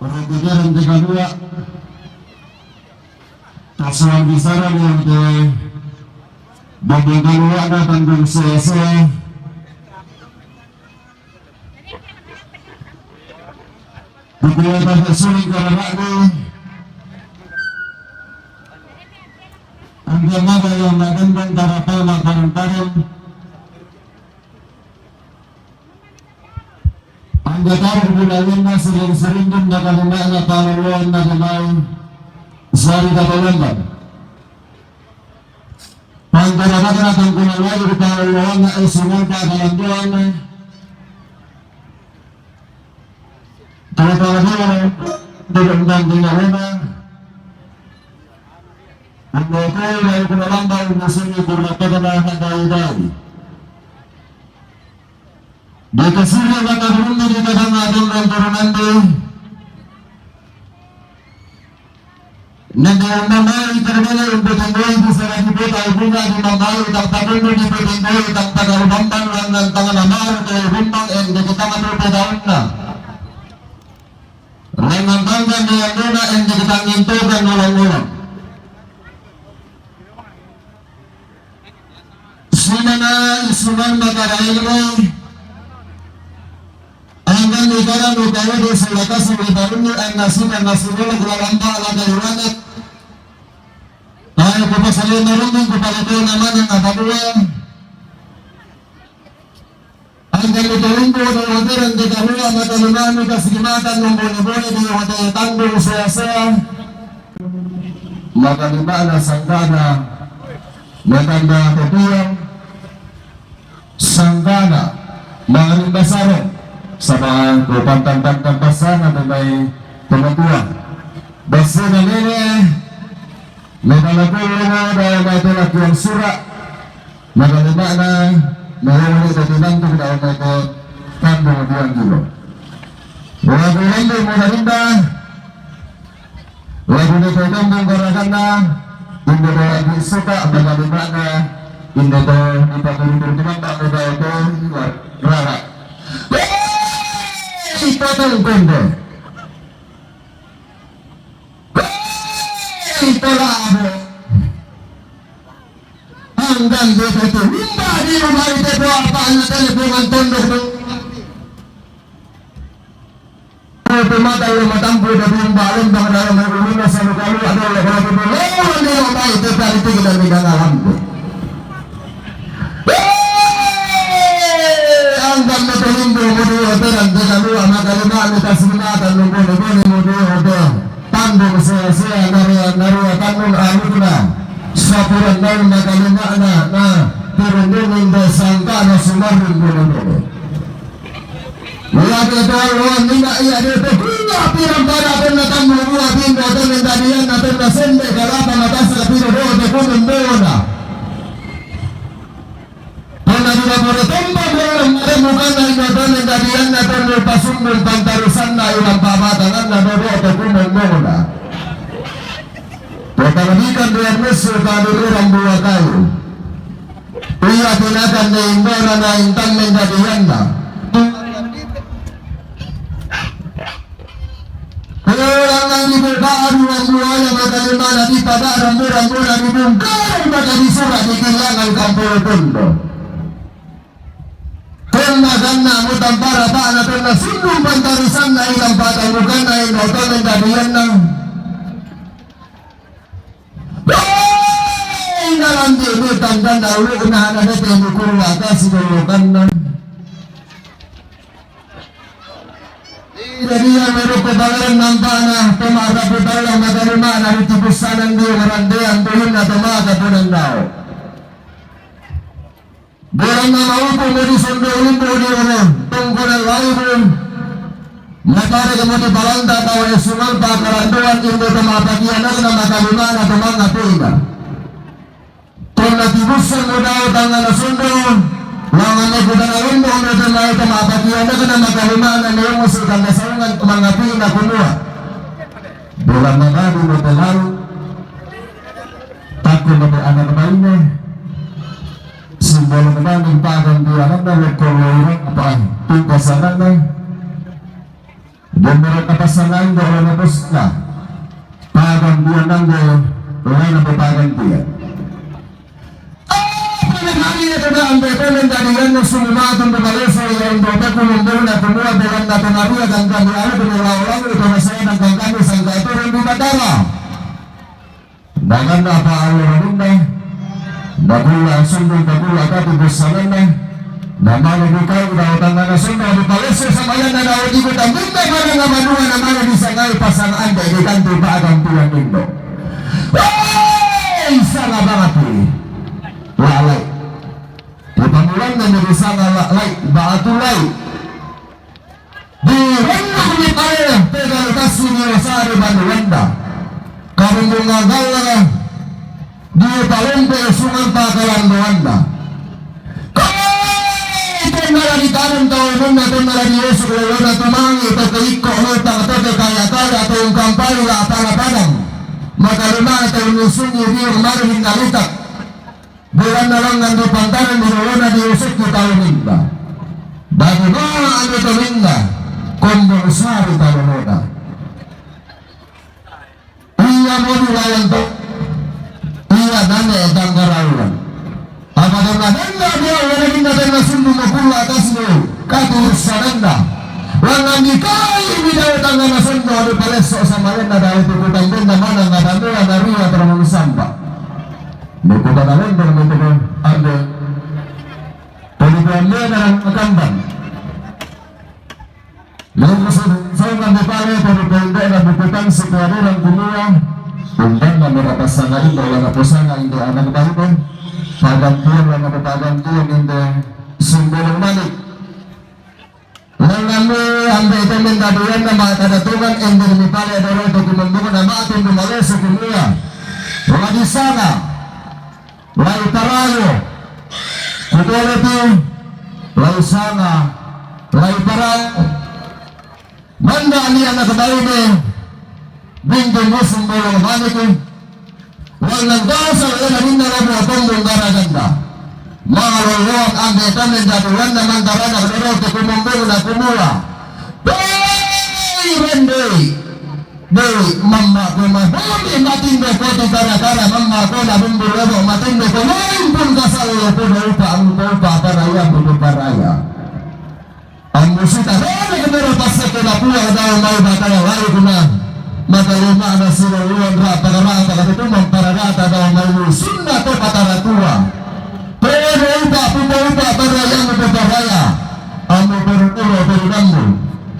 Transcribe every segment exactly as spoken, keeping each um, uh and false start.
Orang pikiran tiga dua. Tasuan bicara dengan ke babang kalua na tandung sese. Bukuya pada suling kararani. Angga maga yang magendang tarapa makarantaran. Angga tarik bulayan na sering-sering dun na kalima na pangaluan na kamay. Sari katalamban. Pangkaranakan at ang kunalwari ko pangaluan na ay sumunta kalanduan na. Kaya pangaluan na dun ang ginawin na. Ang mga kayo na yung kunalambang na sunod ko na pagkakakadali-dali. Di kasirya na karunungan di kadang atong ng turunante. Nagawang mamay karunungan yung putanggoy di sa lagi po tayo po nga di mamay itang pakundo di putanggoy itang tagarubamban lang ng tangan amaro tayo bumbang and di kita matuto daon na. Lang ang tanggan di ang luna and di kita ngintugan ulang-ulang. Sina na isuman makarailo. Anggan ni karan o kayo di sa lakas ng ibarunyo ang nasina na sinulog lalamba ala kaliwanat. Tayo ko pa sa lima runding ko palito naman ang abaluan. Ang ganito linggo, di wateran di kahula, matalimani kasigimatan ng bone-bone, di wataya tandong saya-saya. Matalima na sangkana, matanda ko biyang, sangkana, mga limbasarong, sa mga kupantang-tantang pasangan na may tumatuwa. Basta na nene, may palagulong na daw may tulak yung sura. Nakalima na, mayroon ito tinanto na ang mga kandong at yung gilo. Mga kulang din mo na rin ba? Lagu nito itong bungkarakan na, hindi ko lagi suka, nakalima na, hindi to ipatulong-tulong ba ako ba ito, rara. Hey! Patong kondo. Hey! Pala ako. Hanggang dito ito. Lumba, di mo ba ito po ang paano telepongan tondok mo? Ito matay na matampo na lumba, lumba na may ulina sa lukalu, ano, wala ko na ito. Lumba, di mo ba ito palitigil ang minangahan ko? Ang ganda ko yung buo mo doon, pero ang ganda mo, ang makalima, ang kasimatan, nung buo, buo mo doon, doon. Tandong siya, siya, naruwa, naruwa, tandong amo na. Sa puran na yung makalima na, na, pero nung hindi sangka na sumarong mo na doon. Wala ka ito, wala, nina, iya, dito, hula, pirang para, ito na tandong, buwa, pinda, ito na dadiyan, ito na sende, kalapa, matas, na piro, doon, ito, kumumbo na. Puna di na pura tumba, pura mare mukan na ino don, nagadian na don, pasumbul pantarusan na ilang pabatangan na dodo, to kumong muna. Pagkalabikan di ang musu, kaduluran buwa kayo. Iya tinakan na indo na na intan nagadian na. Kulang ang ibukaan ng buhay ang mga kalimana, di pa ba rambu-rambu na ribungkaw, makadisura di kailangan kampulutundo. Kung maganda mo tampara pa na kung nasundong pantarisan na ilang patamukan na ilang otomen dadiyan na. Ay, nalang di mo tanda na ulo na na na tayo kurwa ka sinulukan na. Jadi yang merupakan nampak na pemara putalang makarima na ditipusanan di orang dia tuhin na tama ka punandao. Bulan na maupo mo di sundo ulimpo di orang tungkunan lain. Matara ka mo di palanta tao ya sumalpa karanduan indo tama pakianak na makarima na tumang na pina. Kung natibusan mo daw tanga na sundo, langan na kita na undo, ano ito na ito, mapakiyan na ka na makalima na may umus, ikang kasaungan, tumangapin na kumuha. Bulan na ba, di mo tagal? Tako na may anak na ba yun eh? Simbolo na ba, nagpagang di anak na, nagkong na yun, apa, tingkasanan na. Gembira kapasalain do oleh na posna. Pagantian nande, oleh na pagantian. Apa na kami ya kada ambe komen dari yang sumumatu do balesa yang do aku membawa na kumua dengan na tanaria dan kami alu dengan lawan itu masalah dan kami sangka itu rindu matara. Naganna apa Allah rinda, nagulla sundul, nagulla katu bussananna, namane dikau da tangana sundul di palesse samayanna na odiku tambunna mana ngamanua namane disangai pasang ande di kantu pagang tuan indo. Woi, salah banget ini. Lalai. Di pamulanna ni disanga lalai, batu lai. Di rendah ni pale, tegal kasi ni wasari banduanda. Karumbungan galla, di palompe sungan pakalandoanda. Kai tennala di tanun tau munna tennala di Yesu lelona tumangi to ke ikko lutang to ke kaya-kaya to ungkampali la pala padang. Maka lima tau nusungi di rumah hingga litak. Bulanna langngan di pantaran di lolona di usukku tau minda. Bagi ma anu to minda, kombong sari tau lolona. Iya modi lawan to, iya nane tanggarauan. Apa tengah nanda dia wala minda tengah sumbu makulla atasmu, katu sananda. Langngan di kai di dawa tangga nasendo adu palesok sama lenda dawa tuku tanggenna mana ngabanua naria terlalu sampa. Mekutana lendong meteko ande. Pemikuan mena dan makamban. Lalu saungan mepale pemikuan mena bukutan sekolah orang kumua. Umbanna merapasanga indo lana posanga indo anak bayi. Pagantian lana pagantian indo simbolong manik. Langanmu ambe ito mendaduanna mata datungan ende mipale doro to kumembung na mati malesu kumua. Wadisana lai parayo. Kutole tu lai sanga lai parayo. Manda ni anak baine bintu musim bolong maniku. Langngan dasar ena minna romo tombong garaganda. Maloloan ambe tamen daduanna mantarana doro te kumombongna kumua. Dei, rendei. Dei, mamma ko mahoni matindo ko tu kara-kara mamma ko na bumbu lobo matindo ko main pun kasal lo ko do upa ang ko upa paraya budu paraya. Ammusita rene kemero passeke napua dao mai batara lalu kuna. Maka lima na siro luan ra pakara pakatutumang pararata dao mai lu sunna to patara tua. Pero upa pumba upa paraya mu paraya. Ammu peru turu peru dammu.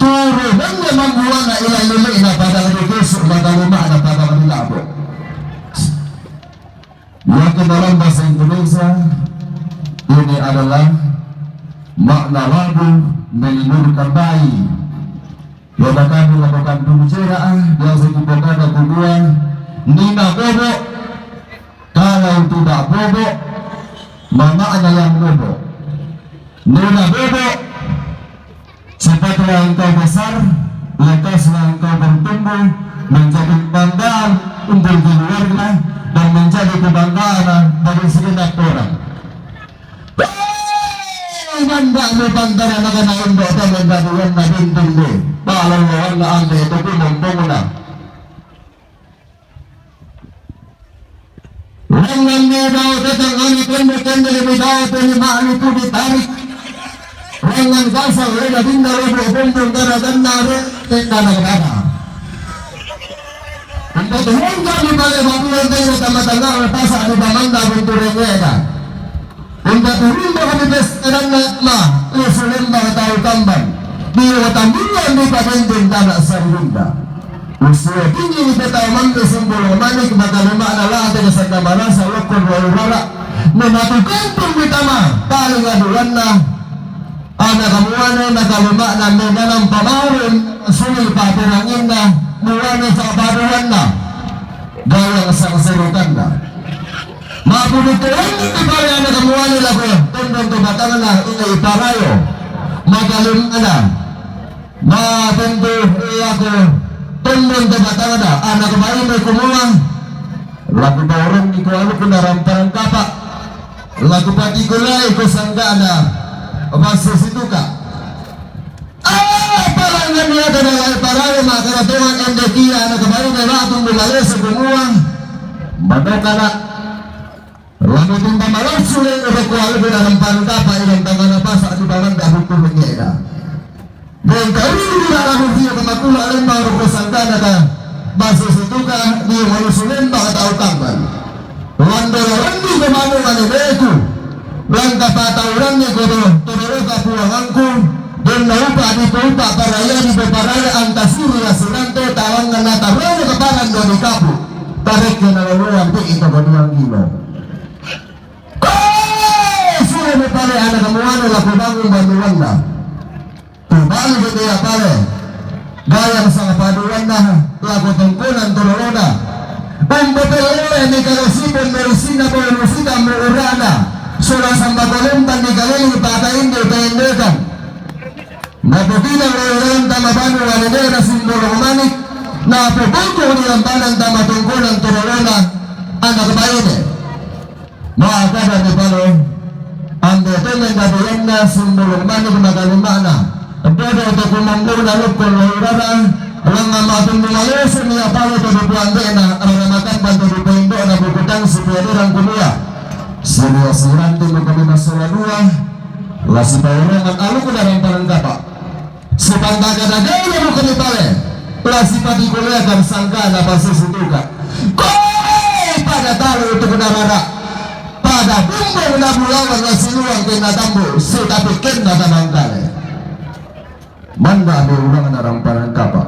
Turu dammu mambuana ila lili na padang di kesu maka lima na padang di labo. Yakin dalam bahasa Indonesia ini adalah makna lagu menidurkan bayi. Ya, bahkan dilakukan pembicaraan, biasa kita kata kedua, nina bobo, kalau tidak bobo, mamanya yang bobo. Nina bobo, cepatlah engkau besar, lekaslah engkau bertumbuh, menjadi kebanggaan untuk keluarga, dan menjadi kebanggaan bagi segenap orang. Manda mo pantara na kana indo to manda duwan na bintung de. Balong lawan na ande to kumombong na. Lengan ni daw tatang ani kende kende ni daw to ni ma'ni tu ditarik. Lengan kasang lena dinda robo bumbung gara danna re tenda na dana. Untuk hingga di bale babulan tenda tama-tama pasa di bamanda buntu rengeda. Untuk hingga kami pesta danna ma, usulemba tau tamban. Di watambungan di pagenden dana sarunda. Usia tinggi ni peta mantu sumbul manik maka lima na late ke sanda marasa lokon wa urara. Mematu kampung mitama paling adulanna. Ana kamuane maka lima na menanam pamarin suli papiranginna muane sa paduanna. Gayang sang serutanna. Mabudu tuan ipare ana kamuane lako tondon to batangna iparayo. Maka lima na. Matentu laku tondon to batangda anak baine kumua. Laku baurung iku aluku na ramparan kapa. Laku pati kulai ku sanggana. Basu situka. Ah, palangan ya kada lai Katuan endekia na kabayu na latung di malese kumua. Badokana. Lamu tumba malassu le ro kualu di dalam pantapa ilang tangana pasa di bawang dahuku menyeda. Dan kami di dalam dia kemakula lembang roko sangkana ka. Basu situka di manusu lembang atau tambal. Lando randi kemanu mane beku. Langka patauranne kodo, todoroka puanganku, donna upa di upa paraya di paraya antasiri asinante tawangan natarana keparan doni kapu. Tarekke na loloan pe ito kodiang gilo. Koe, sule me pale ana kamuane lako bangun banuanna. Tubali bete ya pale. Gayang sanga paduanna lako tongkonan tololona. Umbo pelele ni kalo sipon merisina bo lusita mo urana. Sola samba kolompan ni kalili pata inde pendekan. Napokina lo iran tama banu walede na simbolo manik. Napokoko ni lampanan tama tongkonan tololona. Anak baine. Makada ni pale, ande tene gabeyanna simbolo manik makalimana. Dodo to kumambuna lukkon lo urara, langa matumbu malese ni apale to dipuandena, rara makamban to dipoindona bukutang sipiaderang kumua. Siria sirante mukami masola dua, la sipaurungan aluku darang parang kapa. Sipantagana gaina mukami pale, la sipatikuleakan sangkana pasisi tuka. Koe pada talu untuk narara. Pada bumbung na bulawan la siluang kena tambu, sitapi kena tabangkale. Manda be urang narang parang kapa.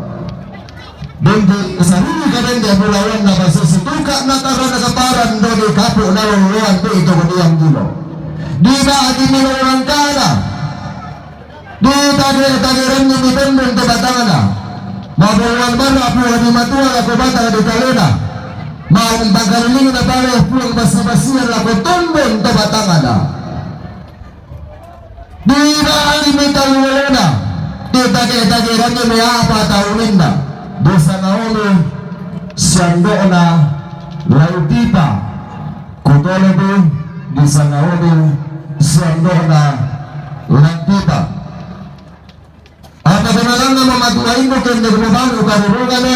Dende saruni kadende bulawan na pasisi tuka na tarana kaparan doni kapu na loloan pe ito kodiang gilo. Di ba adi milo urang kana. Di tage-tageranni mitondong to batangna. Mabolwan bara Puang di matua lako batang di kalena. Maung pangkalilingna pale Puang basi-basian lako tondong to batangna. Di bali mitalluwelona. Di tage-tageranni meapa tauninna. Di sangaomi siando'na Lautipa. Kutolopi di sangaomi siando'na Lautipa. Apa tenalanna mamatua indu kende kumabanu karurungana.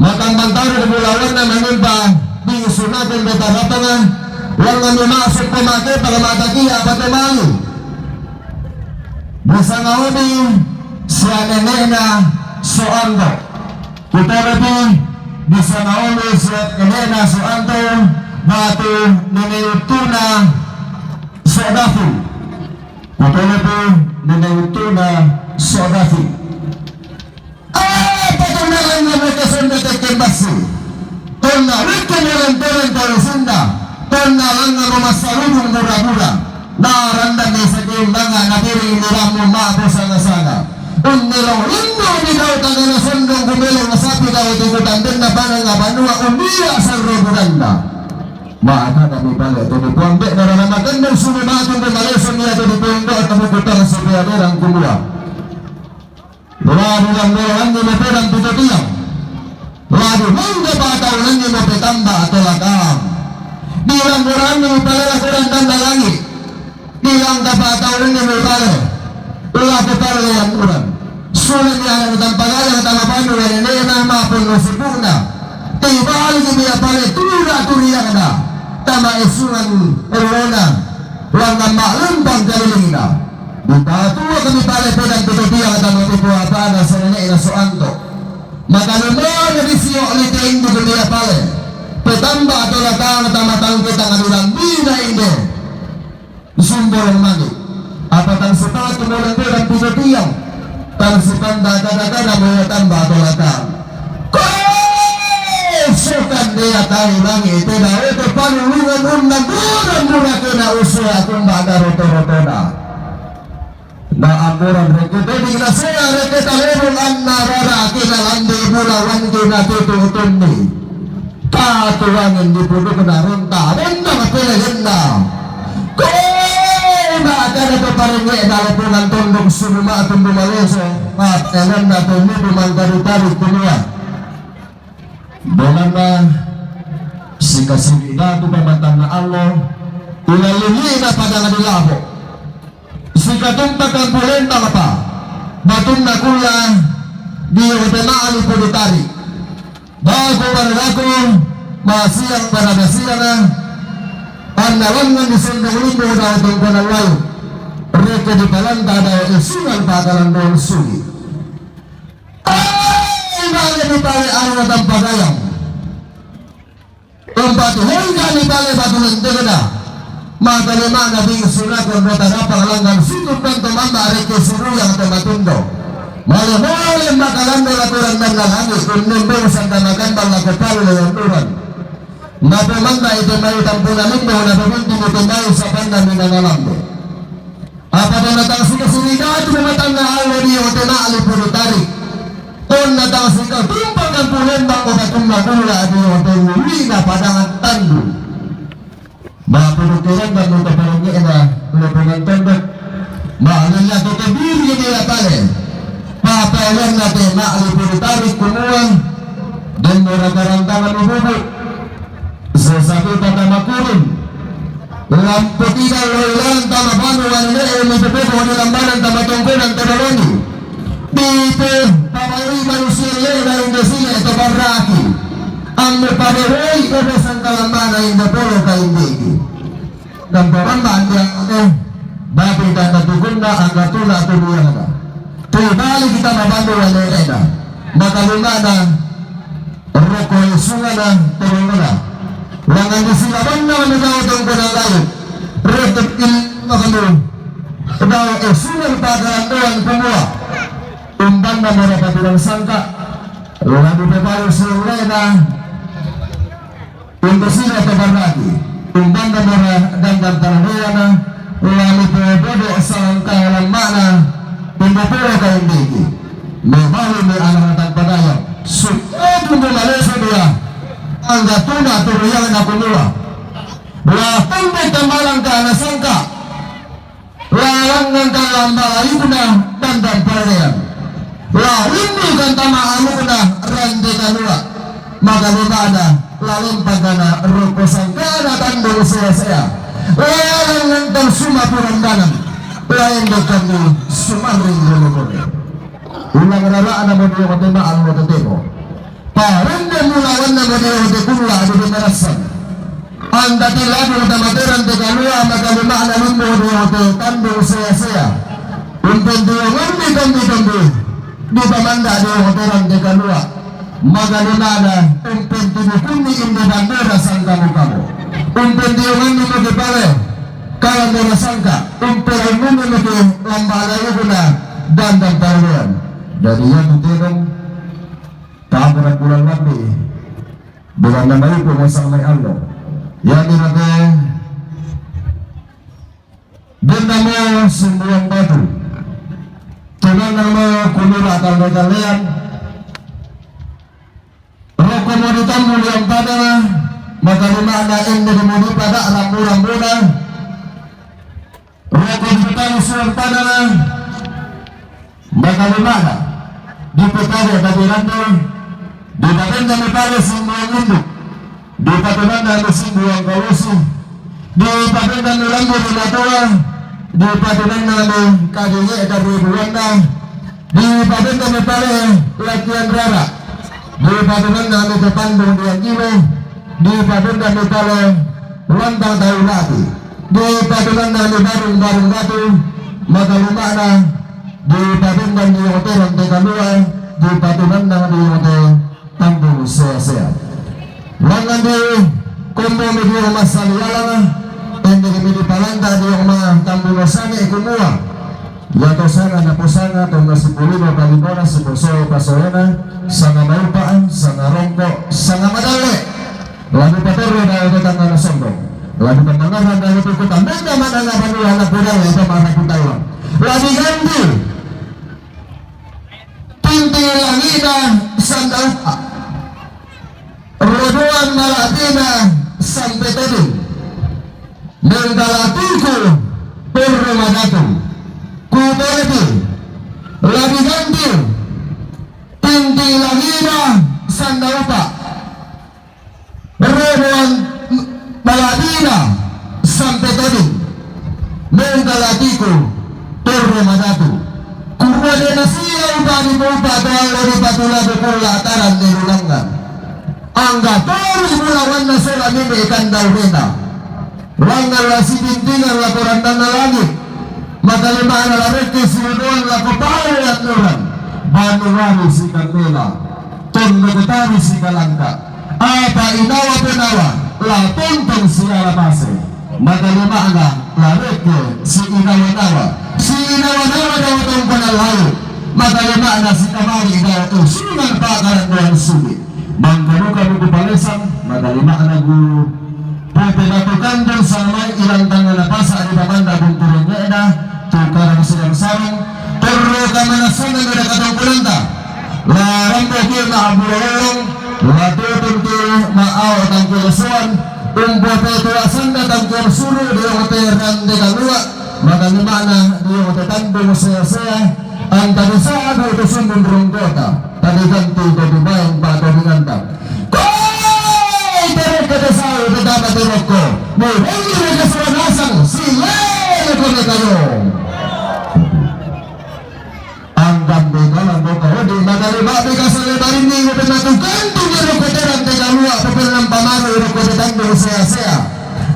Matambantaro kumulawanna manimpa di sunate mbetarapanga. Wangami masuk pemake pada matakia apa temali. Di sangaomi sianene'na Soando. Kutolopi di sangaomi sianene'na Soando batu nene uttuna Sodafu. Kutolopi nene uttuna Sodafu. Apa tonna langnga mo kasonda tekken bassi? Tonna wekke mo rentoren tau sunda. Tonna langnga mo massalubung bura-bura. Narandami sakeimbangan nabiring mirammu ma'po sanga-sanga. Unnilong rindu di tau tagana sondong kumelo masapi tau tiku tandenna pananga banua umbia sarro budanna. Maka kami balik tuni puambe narana makendeng sunu matu kumaleso mia tuni puambe kamu kutang sepiaderang kumua. Ladu langgolo anni mo pedang pito tiang. Ladu mangga patau anni mo petamba atau lakang. Bilang Quran ni palela Quran dan dalangi. Bilang kapa atau anni mo pale. Ula ko pale yang Quran. Sunan yang tanpa gaya tanpa panu yang nena mapun no sibukna. Tibali dia pale tura turiakna. Tama esungan erona. Langan maklum bang kalilingna. Ditatua kami pale pedang pito tiang tama pitu apana senene'na Soanto. Maka lumana di sio lite indu kami pale. Petamba atau latang tama tangke tangan ulang bina inde. Sumborong mani. Apa tang sepatu mo pedang pito tiang. Tang sepanda kada-kada mo tamba atau latang. Koe! Sukan dia tahu langi tidak itu panulungan unna murah-murah kena usia kumbada roto-rotona. Na ammoran rekke toding nasea rekke talebong anna rara akena lande bulawan kena tutu utunni. Katuangen di pudukna ronta benda mapelegenna. Koe na akana to parengena lepongan tondong sunuma tumbu maleso. Matelenna tumbu mangkadu-kadu kumua. Donanna sikasigi batu pamatanna Allah. Ilalili'na padang di labo. Sikatumpa kampulenta apa? Batunna kulla Di ote ma'ali pudutari. Bako bana bako, masiang bana masiang, annawangan di sendang limbo dau tongkonan layu. Reke di palanta dau esungan pakalandon sugi. Ai, bale di pale anu na tampagayang. Umpati hengga ni pale batu lentegna. Maka lemana bing sunakon rota dapang langgang situ panto mamba reke siruyang to matundo. Male mole makalando lakuran dan lalami kunnembeng sanda makan balla ko pale leon duran. Nape manda ite mai tampuna limbo na pebinti ite mai sapanda minangalambe. Apa tona tang sika sirigatu matanna allo di ote ma'ali pudutari. Tonna tang sika tumpang kampulembang obatunna kulla di ote ngulina padangan tandu. Ma pudukirang dan muka parangena lepongan tondok. Ma alilla to kebiri ni atale. Papa wanna te ma'ali pudutari kumua. Dan mora karantangan ibubu. Sesapi tama kurun. Lampu tidak loilan tama panu wanene emi pepepo di lambanan tama tongkonan tama loni. Bipe pamai manusia lena inda sini eto baraki. Amme pada woi ebe sangka lambana inda polo kaindiki. Dan poramba andia eh. Bapi dan tukunna angga tuna tu biarna. Tui bali kita mabandu wanene. Maka lumana Roko esungana tolongona. Langan di silabanna mendawa tongkona layu. Roko il makanu. Dawa esungan pagarandoan kumua. Umbanna mora patulang sangka. Lalu pepalu sulena. Untuk sila tebaraki. Umbanna mora dandan taradeana. Lalu pebodo salangka lamana. Pemboporo kaindiki. Memahumi anak-anak padaya. Sudah tunggu malaysia dia. Angga tuna turuyang na kumua. Wa tunggu tambalang ka nasangka. Lalang nang ka lambala ibuna dandan parean. La rindu kan tama anuna rande kanua. Maka lumana lalong pagana roko sangkana tandung sea-sea. Lalang nang tang suma purambanan. Lain dekan sumaring lolokone. Ulang rara'na mo dio kote ma'al mo totemo. Parende mulawanna mo dio kote kulla adu di marassang. Anda ti ladu tamateran te kalua maka luma'na limbo dio kote tandung sea-sea. Umpen dio ngombi tombi-tombi. Di pamanda dio kote rante kalua. Maka luma'na umpen tibu kunni inde bandera sangka mukamu. Umpen dio ngombi mo kepale. Kala mera sangka. Umpen umbi mo ke lamba ala ibuna. Dandan parean. Jadi ya tutedong. Tamu na kulang lambi. Bukan nama ibu masang mai allo. Ya ni rabe. Benda mo sembuang batu. Tunan nama kunura tanda kalian. Roko mo di tambu liang pada. Maka luma'na ende di mo di pada rambu-rambuna. Roko di petani suang padana. Maka lumana. Di petani tadi rando. Di patenda mi pale simbuang induk. Di patunanda mi simbuang kolosi. Di patenda mi lambu di matua. Di patunanda mi kadinge dari bulanna. Di patenda mi pale latihan rara. Di patunda mi tepandung di anjile. Di patunda mi pale lantang tahu lati. Di patunda mi barung-barung batu. Maka lumana. Di patunda mi hoteran te kalua. Di patunda mi hotel tambung sea-sea. Langan di kombo mi di rumah salialana. Ende mi di palanta di rumah tambung sane kumua. Yato sanga naposanga tonna sipulino palimona siposoe pasoena, sanga maupa, sanga rongko, sanga madalle. Lagu patorro dao tetangana sombong. Lagu pamangarran dao tuku tambenda mananga panua na podalle to marapu tauang. Lagu ganti. Tinti langina sandaupa. Rodoan mala'bina sampe toding. Mengkalatiku perro madatu. Kutoreti. Labi ganti. Tinti langina sandaupa. Rodoan mala'bina sampe toding. Mengkalatiku perro madatu. Kurua dena sia upa di Tupa to allo dipatulaku kulla' tarang di lulangngan. Angga tuli bulawanna sola mimi' kandau rena. Langngan la sitintingan lako randanna langi'. Makalima'na la rekke sinuduan lako pale annuran. Banuari sikannela. Tondok tari sikalangka. Apa inawa penawa, la tontong siala mase. Makalima'na la rekke si inawa-nawa. Si inawa-nawa dawa tongkonan lalu. Makalima'na sikamari dawa usungan pakarandoan sugi. Mangkaduka muku palesang, makalima'na guru. Pute batu kandung samai ilang tangana pasa' di pamanda buntu rengnge'na, tu karang sidang sarung, torro kamanassanna ri katongkonanta. La rampo ki ma'bura ollong, la tutun ki ma'ao tangki lesoan, umpo te tua sanda tangki suru di ote rande kalua, maka lima'na di ote tandung sea-sea, anta di sa'bu tu sumbun rungkota, tadi ganti jadi bayang pa todinganta. Koi tereke te sau te dama teroko, muhungi reke sura nasang, silele kone kayo. Anggambe dalam boka hodi, maka lima beka sale barini, ngopena tu gantung ero kotoran te kalua, pepenan pamaru ero kote tandung sea-sea.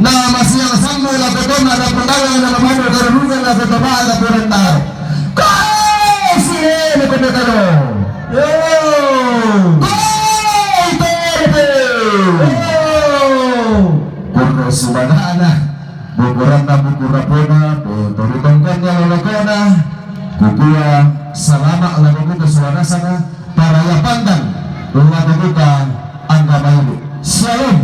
Na masiang sambu la kotona, na pundawa, na mamanu karunungan, la kotoba, la kurendar. Koi silele kone kayo. Yo. Koi tereke. Yo. Kurno subanana. Bukuranna buku rapona, pe tori tongkonna lolokona, kukua salama' lako kita suarasana, paraya pandan lako kita angga mailu. Shalom.